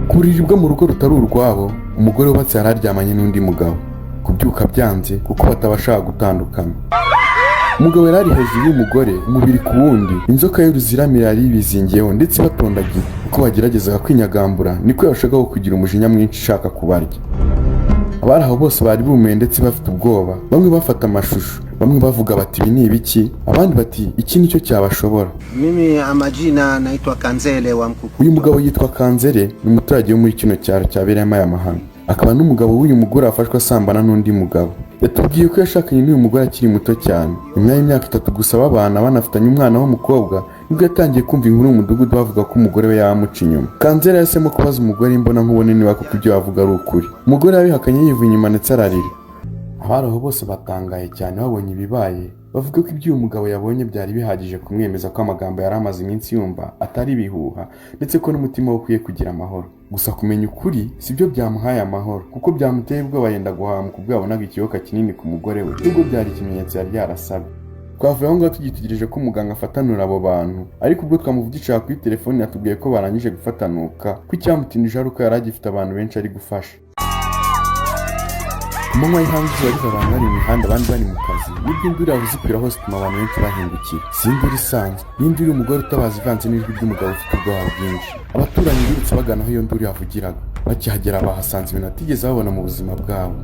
Ku buriri bwo mu rugo rutari urwabo, umugore wubatse yari aryamanye n'undi mugabo. Kubyuka byanze kuko batabashaga gutandukana. Umugabo yari ari hejuru y'umugore, umubiri ku wundi, inzoka y'uruziramire yari ibizingiyeho ndetse batondagiye. Uko bageragezaga kwinyagambura niko yarushagaho kugira umujinya mwinshi ishaka kubarya. Abari aho bose bari bumiwe ndetse bafite ubwoba. Bamwe bafata amashusho, bamwe bavuga bati: "Ibi ni ibiki?" Abandi bati: "Iki nicyo cyabashobora." Mimi amajina naitwa Kanzele wa Mkukuto. Uyu mugabo yitwa Kanzere, ni umuturage wo muri kino cyaro cyabereyemo aya mahano, akaba n'umugabo w'uyu mugore wafashwe asambana n'undi mugabo. Yatubwiye ko yashakanye n'uyu mugore akiri muto cyane. Nyuma y'imyaka 3 gusa babana, banafitanye umwana w'umukobwa, nibwo yatangiye kumva inkuru mu mudugudu bavuga ko umugore we yamuca inyuma. Kanzere yahisemo kubaza umugore imbona nkubone niba koko ibyo bavuga ari ukuri. Umugore yabihakanye yivuye inyuma ndetse ararira. Abari aho bose batangaye cyane babonye ibibaye, bavuga ko ibyo uyu mugabo yabonye byari bihagije kumwemeza ko amagambo yari amaze iminsi yumva atari ibihuha, ndetse ko n'umutima we ukwiye kugira amahoro. Gusa kumenya ukuri sibyo byamuhaye amahoro, kuko byamuteye ubwoba, yenda guhamuka ubwo yabonaga ikiyoka kinini ku mugore we, nubwo byari ikimenyetso yari yarasabye. Twavuye aho ngaho tugitegereje ko umuganga afatanura abo bantu, ariko ubwo twamuvugishaga kuri telefoni yatubwiye ko barangije gufatanuka, ko icyamutindije ari uko yari agifite abantu benshi ari gufasha. Ku manywa y'ihangu, izuba riva, abantu bari mu mihanda, abandi bari mu kazi, nibwo induru yavuze ikwira hose, ituma abantu benshi bahindukira. Si induru isanzwe, ni induru y'umugore utabaza ivanze n'ijwi ry'umugabo ufite ubwoba bwinshi. Abaturanyi birutse bagana aho iyo nduru yavugiraga. Bakihagera bahasanze ibintu batigeze babona mu buzima bwabo.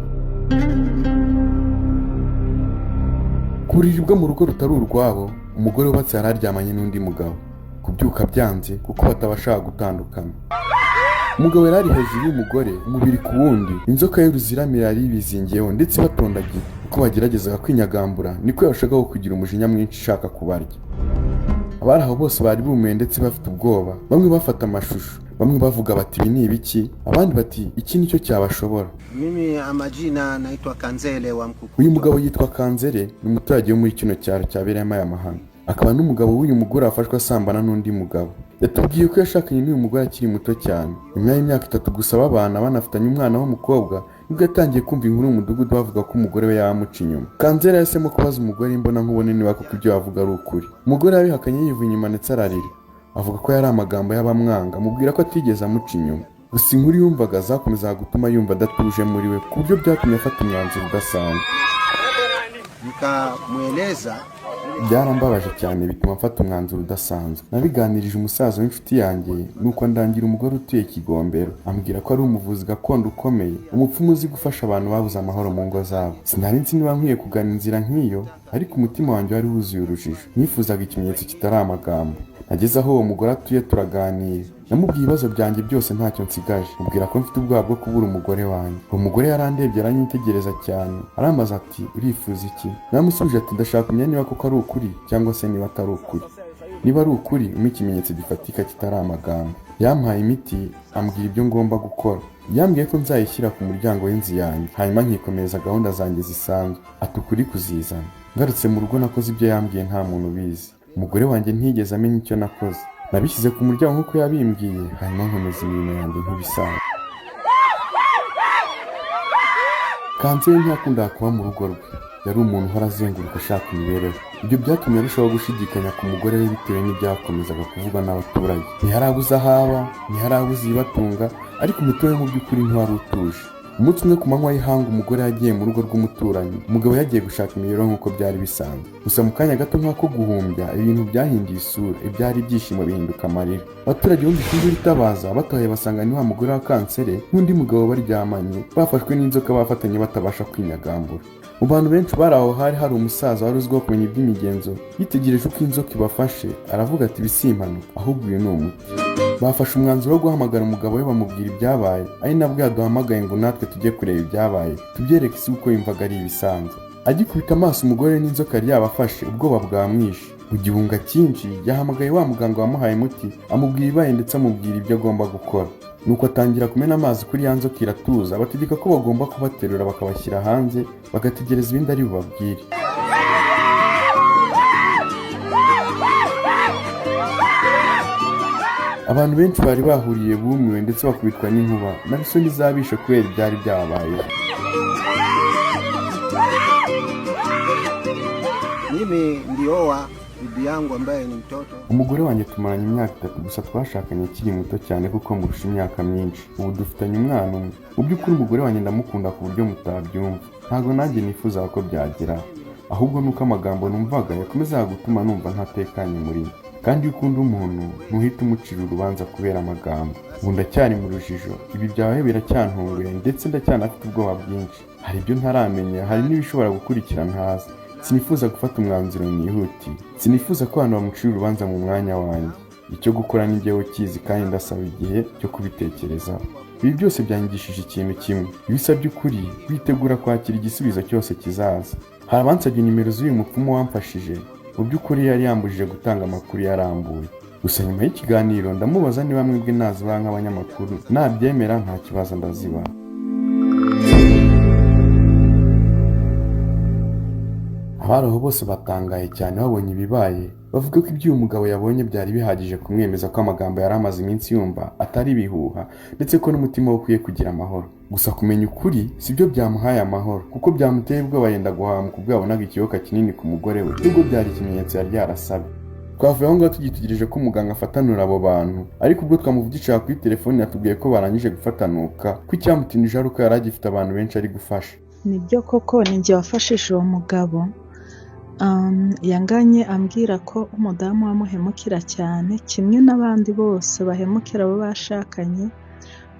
Ku buriri bwo mu rugo rutari urwabo, umugore wubatse yari aryamanye n'undi mugabo. Kubyuka byanze kuko batabashaga gutandukana. Umugabo yari ari hejuru y'umugore, umubiri ku wundi, inzoka y'uruziramire yari ibizingiyeho ndetse batondagiye. Uko bageragezaga kwinyagambura niko yarushagaho kugira umujinya mwinshi ishaka kubarya. Abari aho bose bari bumiwe ndetse bafite ubwoba. Bamwe bafata amashusho, bamwe bavuga bati: "Ibi ni ibiki?" Abandi bati: "Iki nicyo cyabashobora." Mimi amajina naitwa Kanzele wa Mkukuto. Uyu mugabo yitwa Kanzere, ni umuturage wo muri kino cyaro cyabereyemo aya mahano, akaba n'umugabo w'uyu mugore wafashwe asambana n'undi mugabo. Yatubwiye ko yashakanye n'uyu mugore akiri muto cyane. Nyuma y'imyaka 3 gusa babana, banafitanye umwana w'umukobwa, nibwo yatangiye kumva inkuru mu mudugudu bavuga ko umugore we yamuca inyuma. Kanzere yahisemo kubaza umugore imbona nkubone niba koko ibyo bavuga ari ukuri. Umugore yabihakanye yivuye inyuma ndetse ararira, avuga ko yari amagambo y'abamwanga, amubwira ko atigeze amuca inyuma. Gusa inkuru yumvaga zakomezaga gutuma yumva adatuje muri we, ku buryo byatumye afata umwanzuro udasanzwe. Nikamweleza. Byarambabaje cyane, bituma mfata umwanzuro udasanzwe. Nabiganirije umusaza w'inshuti yanjye, nuko ndangira umugore utuye Kigombero, ambwira ko ari umuvuzi gakondo ukomeye, umupfumu uzi gufasha abantu babuze amahoro mu ngo zabo. Sinari nzi niba nkwiye kugana inzira nk'iyo, ariko umutima wanjye wari wuzuye urujijo. Nifuzaga ikimenyetso kitari amagambo. Nageze aho uwo mugore atuye, turaganira. Namubwiye ibibazo byanjye byose ntacyo nsigaje, mubwira ko mfite ubwoba bwo kubura umugore wanjye. Uwo mugore yarandebye, aranyitegereza cyane, arambaza ati: "Urifuza iki?" Namusubije ati: "Ndashaka kumenya niba koko ari ukuri cyangwa se niba atari ukuri. Niba ari ukuri, umpe ikimenyetso gifatika kitari amagambo." Yampaye imiti, ambwira ibyo ngomba gukora. Yambwiye ko nzayishyira ku muryango w'inzu yanjye, hanyuma nkikomereza gahunda zanjye zisanzwe, ati ukuri kuzizana. Ngarutse mu rugo nakoze ibyo yambwiye nta muntu ubizi. Umugore wanjye ntiyigeze amenya icyo nakoze. Nabishyize ku muryango nk'uko yabimbwiye, hanyuma nkomeza imirimo yanjye nk'ibisanzwe. Kanseri ntiyakundaga kuba mu rugo rwe. Yari umuntu uhora azenguruka ashaka imibereho. Ibyo byatumye arushaho gushidikanya ku mugore we bitewe n'ibyakomezaga kuvugwa n'abaturage. Ntiharabuze aho aba, ntiharabuze ibibatunga, ariko umutima we mu by'ukuri ntiwari utuje. Umunsi umwe ku manywa y'ihangu, umugore yagiye mu rugo rw'umuturanyi. Umugabo yagiye gushaka imibereho nk'uko byari bisanzwe. Gusa mu kanya gato nk'ako guhumbya, ibintu byahinduye isura, ibyari ibyishimo bihinduka amarira. Abaturage bumvise induru itabaza, batahaye basanga ni wa mugore wa Kansere n'undi mugabo baryamanye, bafashwe n'inzoka, bafatanye batabasha kwinyagambura. Mu bantu benshi bari aho hari hari umusaza wari uzwiho kumenya iby'imigenzo. Yitegereje uko inzoka ibafashe, aravuga ati: "Ibi si impanuka, ahubwo uyu ni umuti." Bafashe umwanzuro wo guhamagara umugabo we, bamubwira ibyabaye, ari nabwo yaduhamagaye ngo natwe tujye kureba ibyabaye, tubyereke isi kuko yumvaga ari ibisanzwe. Agikubita amaso umugore n'inzoka yari yabafashe, ubwoba bwamwishe. Mu gihunga cyinshi yahamagaye wa muganga wamuhaye umuti, amubwira ibibaye ndetse amubwira ibyo agomba gukora. Nuko atangira kumena amazi kuri ya nzoka, iratuza. Bategeka ko bagomba kubaterura bakabashyira hanze, bagategereza ibindi ari bubabwire. Abantu benshi bari bahuriye bumiwe ndetse bakubitwa n'inkuba na isoni zabishe kubera ibyari byababayeho. Mimi ndioa Bibi yangu ambaye ni mtoto. Umugore wanjye tumaranye imyaka 3 gusa, twashakanye akiri muto cyane kuko murusha imyaka myinshi. Ubu dufitanye umwana umwe. Mu by'ukuri umugore wanjye ndamukunda ku buryo mutabyumva. Ntabwo nanjye nifuzaga ko byagera, ahubwo nuko amagambo numvaga yakomezaga gutuma numva ntatekanye muri njye. Kandi iyo ukunda umuntu ntuhita umucira urubanza kubera amagambo. Ubu ndacyari mu rujijo, ibi byabaye biracyantunguye ndetse ndacyanafite ubwoba bwinshi. Hari ibyo ntaramenya, hari n'ibishobora gukurikira ntazi. Sinifuza gufata umwanzuro mwihutiye, sinifuza ko abantu bamucira urubanza mu mwanya wanjye. Icyo gukora ni njyewe ukizi kandi ndasaba igihe cyo kubitekerezaho. Ibi byose byanyigishije ikintu kimwe: iyo usabye ukuri witegura kwakira igisubizo cyose kizaza. Hari abansabye nimero z'uyu mupfumu wamfashije. Mu by'ukuri yari yambujije gutanga amakuru yarambuye. Gusa nyuma y'ikiganiro ndamubaza niba mwebwe nazibaha nk'abanyamakuru, nabyemera nta kibazo ndazibaha. Abari aho bose batangaye cyane babonye ibibaye, bavuga ko ibyo uyu mugabo yabonye byari bihagije kumwemeza ko amagambo yari amaze iminsi yumva atari ibihuha, ndetse ko n'umutima we ukwiye kugira amahoro. Gusa kumenya ukuri sibyo byamuhaye amahoro, kuko byamuteye ubwoba yenda guhahamuka ubwo yabonaga ikiyoka kinini ku mugore we, nubwo byari ikimenyetso yari yarasabye. Twavuye aho ngaho tugitegereje ko umuganga afatanura abo bantu, ariko ubwo twamuvugishaga kuri telefoni yatubwiye ko barangije gufatanuka, ko icyamutindije ari uko yari agifite abantu benshi ari gufasha. Nibyo koko ni njye wafashije uwo mugabo. Yanganye ambwira ko umudamu amuhemukira cyane, kimwe n'abandi bose bahemukira abo bashakanye,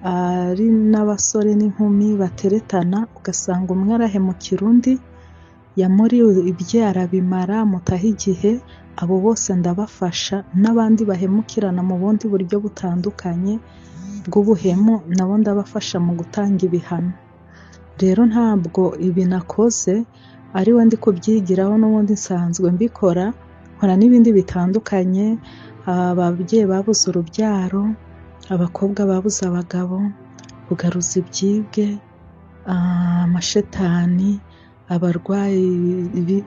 ari n'abasore n'inkumi bateretana, ugasanga umwe arahemukira undi, yamuriye ibye arabimara, amutaho igihe. Abo bose ndabafasha, n'abandi bahemukirana mu bundi buryo butandukanye bw'ubuhemu, nabo ndabafasha mu gutanga ibihano. Rero ntabwo ibi nakoze ari we ndi kubyigiraho, n'ubundi nsanzwe mbikora, nkora n'ibindi bitandukanye. Ababyeyi babuze urubyaro, abakobwa babuze abagabo, kugaruza ibyibwe, amashetani, abarwayi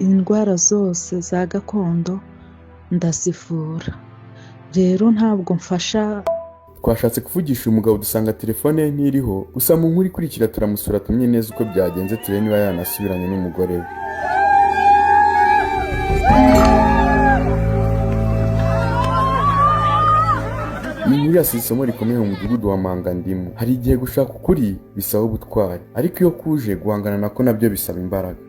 indwara zose za gakondo ndazivura. Rero ntabwo mfasha. Twashatse kuvugisha uyu mugabo dusanga telefone ye ntiriho. Gusa mu nkuru ikurikira turamusura tumenye neza uko byagenze, turebe niba yanasubiranye n'umugore we. Iyi nkuru yasize isomo rikomeye mu mudugudu wa Mangandimu. Hari igihe gushaka ukuri bisaba ubutwari, ariko iyo kuje guhangana nako nabyo bisaba imbaraga.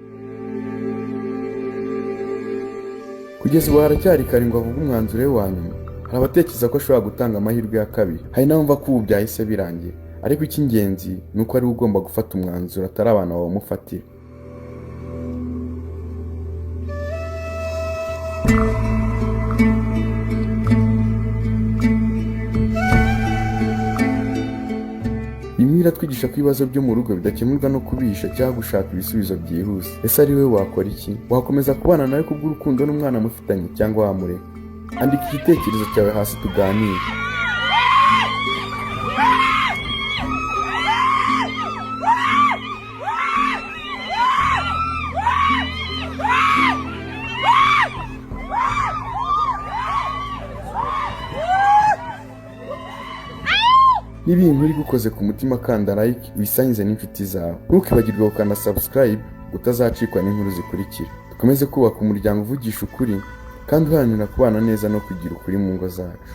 Kugeza ubu haracyari kare ngo avuge umwanzuro we wa nyuma. Hari abatekereza ko ashobora gutanga amahirwe ya kabiri, hari n'abumva ko ubu byahise birangira, ariko icy'ingenzi ni uko ariwe ugomba gufata umwanzuro, atari abantu bawumufatira. Bimwe iratwigisha ko ibibazo byo mu rugo bidakemurwa no kubihisha cyangwa gushaka ibisubizo byihuse. Ese ari wowe wakora iki? Wakomeza kubana nawe kubw'urukundo n'umwana mufitanye, cyangwa wamureka? Andika igitekerezo cyawe hasi tuganire. Niba iyi nkuru igukoze ku mutima, kanda like, wisangize n'inshuti zawe. Ntukibagirwe gukanda subscribe utazacikwa n'inkuru zikurikira. Dukomeze kubaka umuryango uvugisha ukuri kandi uharanira kubana neza no kugira ukuri mu ngo zacu.